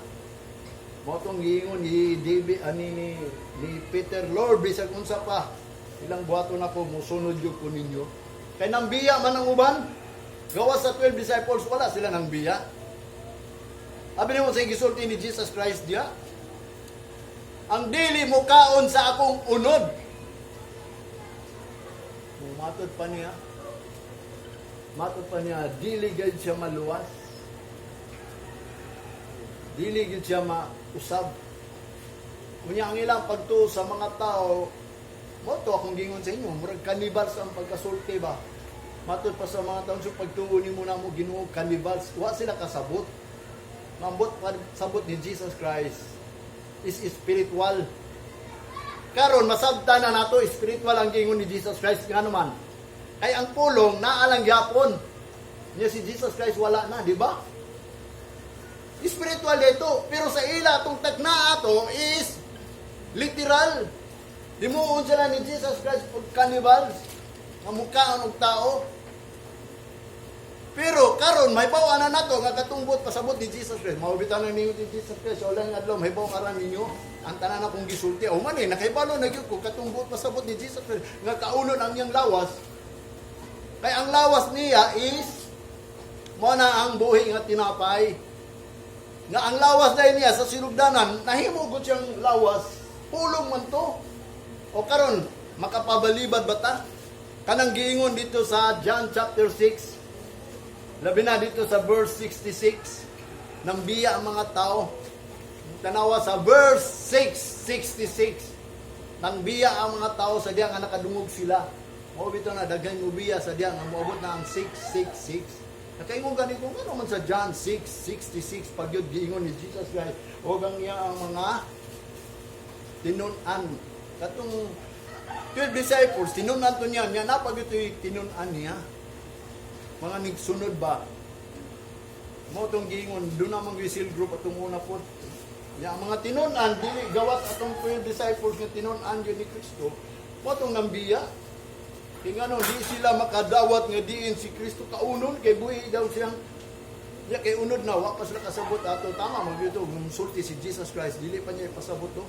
Mao tong giingon ni David ani ni Peter, "Lord, bisag unsa pa ilang buhaton ako, musunod gyud ko ninyo." Kay nang biya man ang uban, gawas sa 12 disciples, wala sila nang biya. Abi nimo sa gisulti ni Jesus Christ diya, "Ang dili mo kaon sa akong unod." Matod pa niya, dili gayud siya maluwas. Dili gyud siya mausab. Unya ang ilang pagtuo sa mga tao, mao to akong gingon sa inyo, murag cannibals ang pagkasulti ba. Matod pa sa mga tao sa pagtuo nimo na mo Ginoo, cannibals, wa sila kasabot. Mambot pa sabot ni Jesus Christ is spiritual. Karon masabta na nato spiritual ang gingon ni Jesus Christ, ngano man? Kay ang pulong naa lang gyapon. Nya si Jesus Christ wala na, di ba? Spiritual dito, pero sa ila atong takna ato is literal. Himuon sila ni Jesus Christ pag cannibals, nga mukaon og tao. Pero karon may na nato nga katungbot pasabot ni Jesus Christ. Mao bitaw nang ningon ni Jesus Christ, "Wala nga adlaw mahibawng aran ninyo ang tanan akong gisulti." O man eh, nakahibalo na gyud ko katungbot pasabot ni Jesus Christ nga kaunon ang iyang lawas. Kay ang lawas niya is mao na ang buhi nga tinapay. Nga ang lawas dahil niya sa sinugdanan, nahimo gud siyang lawas, pulong man to. O karon makapabalibad ba ta? Kanang giingon dito sa John chapter 6, labi na dito sa verse 66, nambiya ang mga tao. Tanawa sa verse 6, 66. Nangbiya ang mga tao sa diya nga nakadungog sila. Mao bitaw na daghan mubiya sa diya nga moabot na ang 666. Nakaingon gani kung ano man sa John 6:66 pag yun giingon ni Jesus Christ og ang iya ang mga tinun-an. Katong 12 disciples, tinun-an to niya, niya napag ito'y tinun-an niya. Mga nigsunod ba? Mao tong giingon, doon namang whistle group atong una po. Ya, ang mga tinun-an, dili gawas atong 12 disciples nga tinun-an yun ni Kristo, mao tong nambiya. Kaya nga no, di sila makadawat nga diin si Kristo kaunon, kay buhi daw siyang. Ya, kay unod na, wa pa sila kasabot ato. Tama, magyuto, sulti si Jesus Christ, dili pa niya ipasabot to.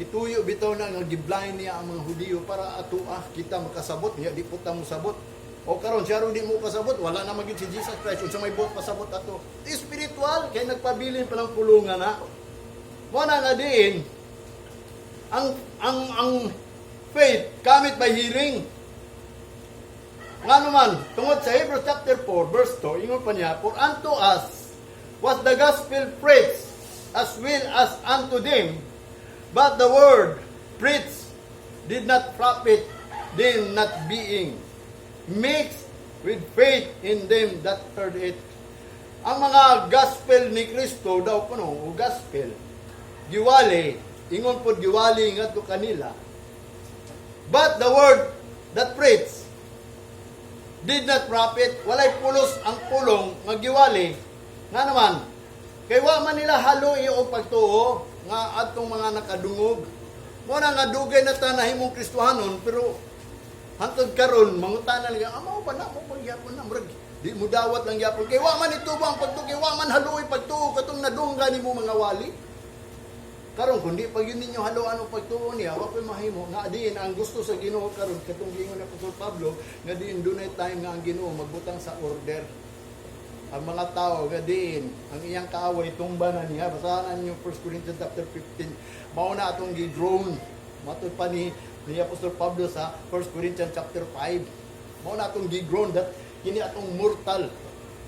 Gituyo bitaw na nga giblind niya ang mga Hudiyo para ato kita makasabot niya, di po ta mo sabot. O karon siya ron di mo kasabot, wala na magid si Jesus Christ unsa may buot pasabot ato. Spiritual kay nagpabilin pa ng pulungan na. Mo na nga diin ang faith cometh by hearing. Nga naman, tungod sa Hebrews chapter 4, verse 2, ingon pa niya, "For unto us was the gospel preached as well as unto them, but the word preached did not profit them, not being mixed with faith in them that heard it." Ang mga gospel ni Kristo daw kuno, o gospel, giwali, ingon pod giwali ngadto kanila. "But the word that preached did not profit," walay pulos ang pulong nga giwali. Nga naman, kay wa man nila haloi og pagtuo nga adtong mga nakadungog. Mo na nga dugay na ta nahimong Kristohanon, pero hantod karon mangutana lang, mao ba na mo pagyapon na murag di mo dawat lang gyapon kay wa man itubo ang pagtuo, kay wa man haluoy pagtuo katong nadungga nimo mga wali. Karon kung di pa yun ninyo haluan ang pagtuo niya, wa ko'y mahimo nga diin ang gusto sa Ginoo karon, katong giingon ni Apostol Pablo nga diin dunay time nga ang Ginoo magbutang sa order ang mga tao nga diin ang iyang kaaway tumba na niya. Basahan ninyo 1 Corinthians chapter 15. Mao na atong gi-grown, matud pa ni Apostol Pablo sa 1 Corinthians chapter 5, mao na atong gi-grown that kini atong mortal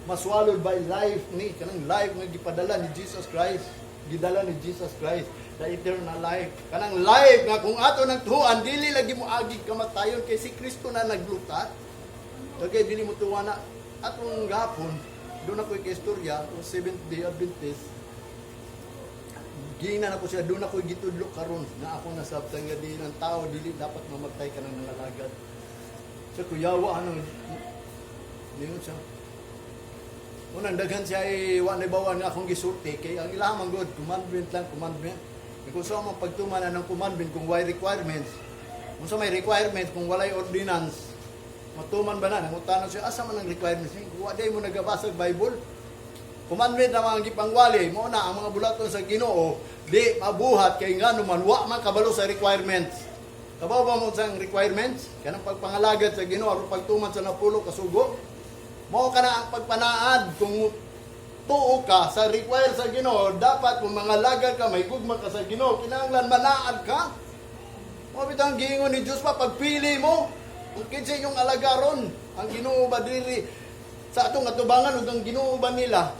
maswallowed by life ni kanang life nga gipadala ni Jesus Christ, gidala ni Jesus Christ, the eternal life, kanang life nga kung ato nang tuan dili lagi mo agi kamatayon kay si Kristo na naglukat. Kay dili mo tuwa na atong gapon doon ako kay istorya kung Seventh Day Adventist. Giingnan ako siya, doon ako gitudlo karon na ako nasabtan nga di ng tao dili dapat mamatay ka ng nangalagad. Sa kuyawa ano ningon siya. Unang daghan siya ay wa na bawan nga akong gisulti kay ang ilaha man good commandment lang, commandment. Kung sa man pagtuman na ng commandment kung why requirements. Kung sa may requirements kung walay ordinance, matuman ba na? Nangutana siya, asa man ang requirements? Kung wa day mo nagabasa og Bible, commandment na mga gipangwali, mo na ang mga bulaton sa Ginoo, di mabuhat kay ngano man wa man kabalo sa requirements. Kabaw ba mo sa requirements? Kanang pagpangalagad sa Ginoo aron pagtuman sa napulo kasugo. Mao kana ang pagpanaad. Kung tuo ka sa require sa Ginoo, dapat kung mangalagad ka, may gugma ka sa Ginoo, kinahanglan manaad ka. Mao bitaw ang giingon ni Dios pa pagpili mo kung kinsa inyong alagaron, ang Ginoo ba diri sa atong atubangan ug ang Ginoo ba nila?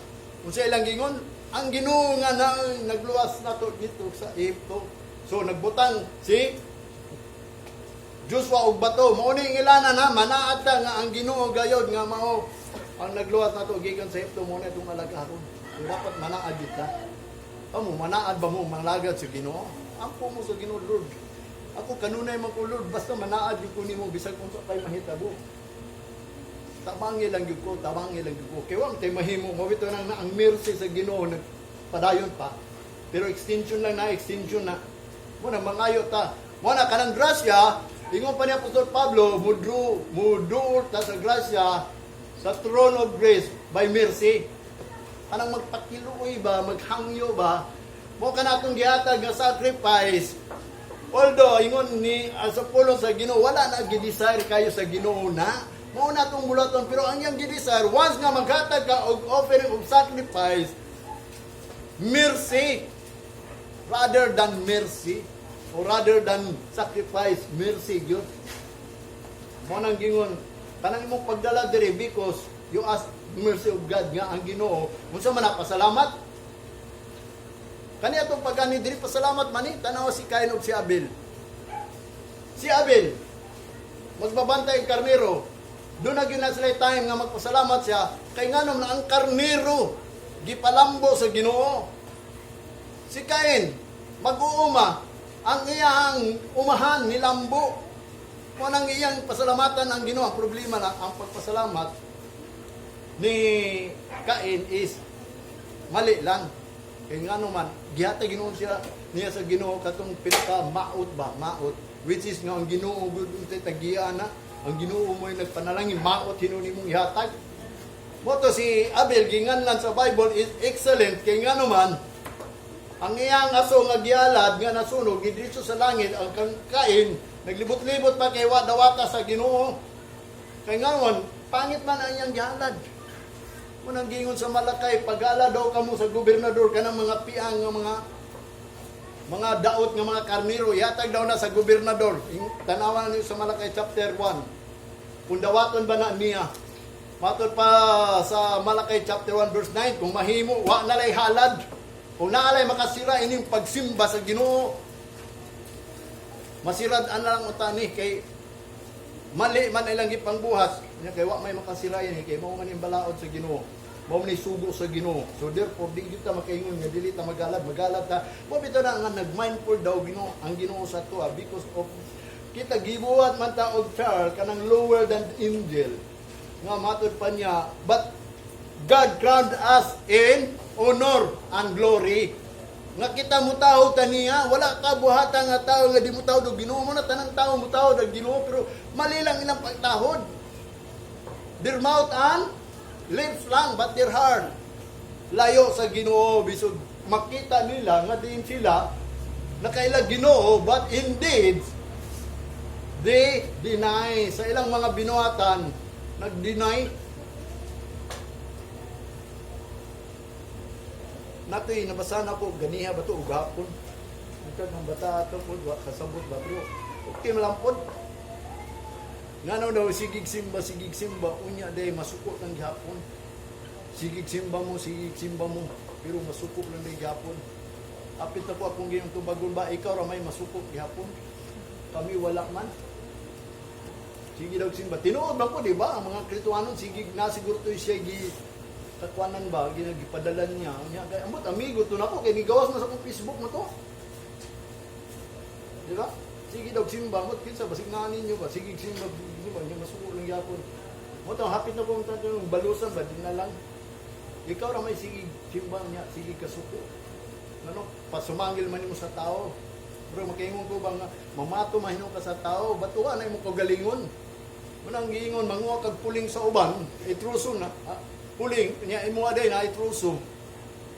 Kung sa ilang gingon, ang Ginoo nga na nagluwas nato dito sa Ehipto. So nagbutang si Joshua og bato. Mao ni ilana na manaad ta nga ang Ginoo gayod nga mao ang nagluwas nato gikan sa Ehipto, mo na itong alagaron. So dapat manaad gid ka. Amo manaad ba mo manglagad sa Ginoo? Ampo mo sa Ginoo, Lord. Ako kanunay man ko, Lord, basta manaad gyud ko nimo bisag unsa pay mahitabo. Tabangi lang gyud ko, tabangi lang gyud ko. Kay wa man tay mahimo, mo bitaw nang na ang mercy sa Ginoo nagpadayon pa. Pero extension lang na, extension na. Mo na mangayo ta. Mo na kanang grasya, ingon pa ni Apostol Pablo, mudru muduol ta sa grasya sa throne of grace by mercy. Kanang magpakiluoy ba, maghangyo ba, mo kanatong gihatag nga sacrifice. Although, ingon ni sa pulong sa Ginoo, wala na gi-desire kayo sa Ginoo na. Mao na itong bulaton, pero ang iyang gi-desire, once nga maghatag ka og offering of sacrifice, mercy, rather than mercy, or rather than sacrifice, mercy, gyud. Mo nang gingon, kanang imong pagdala diri because you ask mercy of God nga ang Ginoo, unsa man na pasalamat? Kani atong pagani diri, pasalamat man ni, tanaw si Cain ug si Abel. Si Abel magbabantay og karnero. Doon na gyud na sila time nga magpasalamat siya kay nganom na ang karnero gipalambo sa Ginoo. Si Cain mag-uuma, ang iyang umahan nilambo. Mo nang iyang pasalamatan ang Ginoo. Ang problema na ang pagpasalamat ni Cain is mali lang. Kay ngano man gihatag Ginoo siya niya sa Ginoo katong pinaka maot ba, maot, which is nga ang Ginoo gud unsay tagiya na ang Ginoo mo'y nagpanalangin, maot hinuon nimong ihatag. Mo to si Abel ginganlan sa Bible is excellent kay ngano man ang iyang aso nga gialad nga nasunog gidritso sa langit. Ang kang Cain naglibot-libot pa kay wa dawata sa Ginoo. Kay ngano pangit man ang iyang gihalad. Mo nang gingon sa Malakay, pagala daw kamo sa gobernador kanang mga piang nga mga daot nga mga karniro, ihatag daw na sa gobernador. Tanawan niyo sa Malakay chapter 1. Kung dawaton ba na niya. Matod pa sa Malakay chapter 1 verse 9, kung mahimo, wa na lay halad. Kung naalay makasira ining pagsimba sa Ginoo, masirad an lang utani kay mali man ilang gipangbuhat nya, kay wa may makasira ini kay mao man ning balaod sa Ginoo, mao man ni sugo sa Ginoo. So therefore di gyud ta makaingon nga dili ta magalad, magalad ta. Mo bitaw na nga nag-mindful daw Ginoo, ang Ginoo sa tuwa because of kita gibuhat man ta og child kanang lower than angel nga matud pa niya, but God crowned us in honor and glory nga kita mutahog ta niya. Wala ka buhatan nga tao nga di mutahog og Ginoo. Mo na tanang tao mutahog og Ginoo, pero mali lang ilang pagtahod. Their mouth and lips lang, but their heart layo sa Ginoo. Bisog makita nila nga diin sila nakaila Ginoo, but indeed they deny. Sa ilang mga binuhatan nag-deny. Natoy nabasa na ko ganiha ba to ug hapon. Ikaw ng bata ato po, wa kasabot ba, pero okay man lang pod. Ngano daw sigig simba, sigig simba, unya day masuko lang gihapon. Sigig simba mo, sigig simba mo, pero masuko lang day gihapon. Apit na ko akong giyong tubagon ba, ikaw ra may masuko gihapon. Kami wala man. Sige daw simba. Tinuod ba po, di ba? Ang mga Kristohanon, sige na siguro to siya gi Kakwanan ba ginagipadalan niya niya kay ambot amigo to nako kay gigawas man sa akong Facebook mo to. Di ba? Sige daw simba mo kinsa basig na ninyo ba, sige simba simba niya, masuko lang gyapon. Mo to hapit na ko ang tanong balusan ba di na lang. Ikaw ra may sige simba niya, sige kasuko. Ano, pasumangil man nimo sa tao. Pero makaingon ko ba nga mamato mahino ka sa tao, batuan na imong kaugalingon. Munang giingon manguha kag puling sa uban, itruso na. Ah, puling niya imo aday na itruso.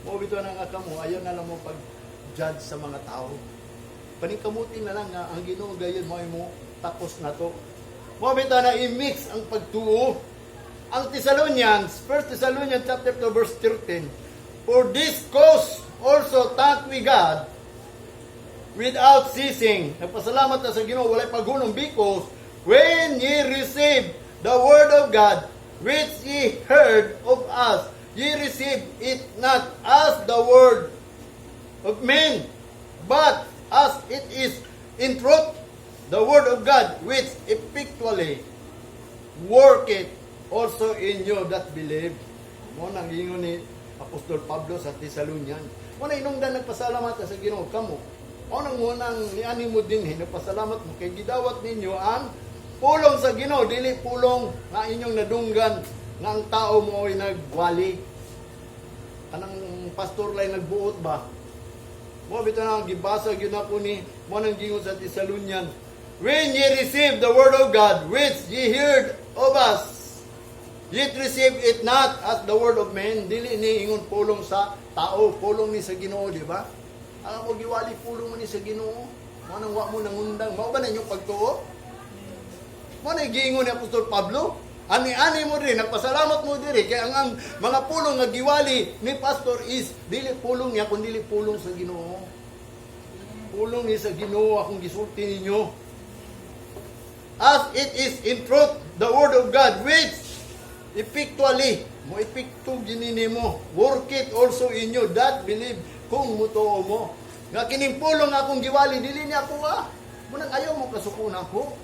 Mo bitaw na nga kamo, ayaw na lang mo pag judge sa mga tao. Paningkamuti na lang nga ang Ginoo gayon mo mo takos na to. Mo bitaw na i-mix ang pagtuo. Ang Thessalonians, 1 Thessalonians chapter 2 verse 13. "For this cause also thank we God without ceasing." Nagpasalamat na sa Ginoo walay paghunong, "because when ye received the word of God which ye heard of us, ye received it not as the word of men, but as it is in truth, the word of God, which effectually worketh also in you that believe." Mo nang ingon ni Apostol Pablo sa Thessalonian. Mo na inungdan nagpasalamat sa Ginoo kamo. Mo nang mo nang niani mo din nagpasalamat mo kay gidawat ninyo ang pulong sa Ginoo, dili pulong nga inyong nadunggan nga ang tao mo ay nagwali. Kanang pastor lay nagbuot ba? Mo bitaw na gibasa gyud ako ni mo nang gingon sa Thessalonian. "When ye received the word of God, which ye heard of us, ye receive it not as the word of men." Dili ni ingon pulong sa tao, pulong ni sa Ginoo, di ba? Ang ako giwali, pulong mo ni sa Ginoo. Mo nang wa mo nangundang. Mao ba na inyong pagtuo? Mo na giingon ni Apostol Pablo. Ani-ani mo diri, nagpasalamat mo diri kay ang mga pulong nga giwali ni pastor is dili pulong niya kun dili pulong sa Ginoo. Pulong ni sa Ginoo akong gisulti ninyo. "As it is in truth, the word of God, which effectually," mo epekto ginini mo, "worketh also in you that believe," kung mutuo mo. Nga kining pulong akong giwali dili niya ako ah. Munang ayaw mo kasukon ako.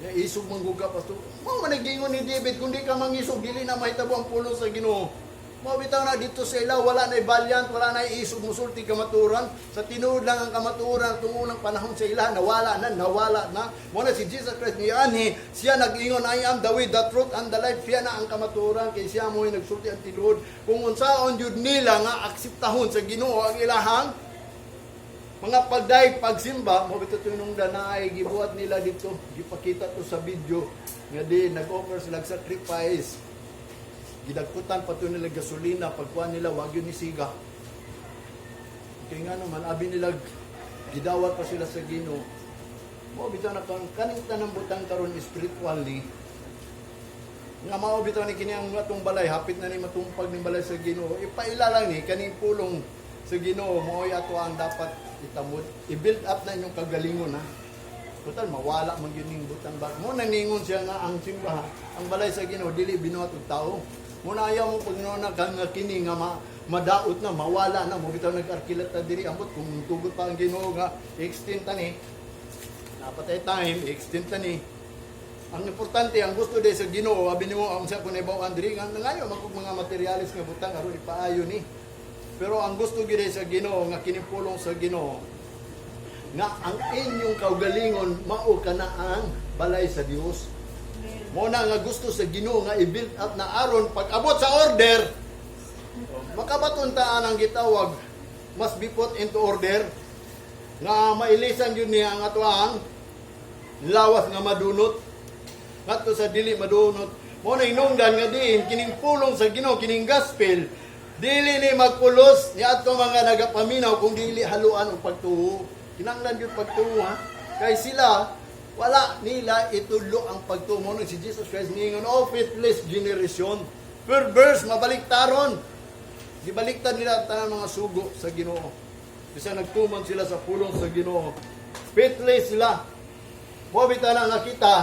Ya isog man gud ka, pastor. Mao man naggingon ni David, kung di ka mangisog, dili na mahitabo ang pulong sa Ginoo. Mao bitaw na dito sa ila wala na valiant, wala na isog musulti kamaturan. Sa tinuod lang ang kamaturan tung unang panahon sa ila nawala na, nawala na. Mo na si Jesus Christ ni anhi siya nag-ingon, "I am the way, the truth and the life." Siya na ang kamaturan kay siya mo nagsulti ang tinuod. Kung unsaon jud nila nga akseptahon sa Ginoo ang ilahang mga pagdayeg pagsimba, mo bitaw tinungdan na ay gibuhat nila dito, gipakita to sa video nga di nag-offer sila sacrifice. Gidagkutan pa to nila gasolina, pagkuha nila wag yun ni siga. Kaya nga naman, abi nila gidawat pa sila sa Ginoo. Mo bitaw na karon kaning tanang butang karon spiritually nga mao bitaw ni kini ang atong balay hapit na ni matumpag ning balay sa Ginoo. Ipaila lang ni kaning pulong sa Ginoo mo ato ang dapat itamod, i-build up na inyong kagalingon ha. Total mawala man gyud ning butang ba mo naningon siya nga ang simbahan, ang balay sa Ginoo, dili binuhat og tao. Mo na ayaw mo pag na nga kini nga madaot na, mawala na. Mo bitaw nag-arkilat ta diri, ambot kung tugot pa ang Ginoo nga extend ta ni, napatay time extend ta ni. Ang importante, ang gusto day sa Ginoo, abi nimo ang sa kun ibaw diri nga nangayo man kog mga materialis nga butang aron ipaayo ni. Pero ang gusto gyud sa Ginoo nga kini pulong sa Ginoo nga ang inyong kaugalingon mao kana ang balay sa Dios. Mo na nga gusto sa Ginoo nga i-build up na aron pag abot sa order makabaton ta ang gitawag must be put into order nga mailisan yun niya ang atoang lawas nga madunot ngadto sa dili madunot. Mo na inungdan nga diin kining pulong sa Ginoo, kining gospel, dili ni magpulos ni ato mga nagapaminaw kung dili haluan og pagtuo. Kinahanglan gyud pagtuo ha, kay sila wala nila itudlo ang pagtuo. Mo na si Jesus Christ niingon, "Oh faithless generation, perverse," mabaliktaron. Gibaliktad nila ang tanan mga sugo sa Ginoo. Bisan nagtuman sila sa pulong sa Ginoo, faithless sila. Mo bitaw na nga kita.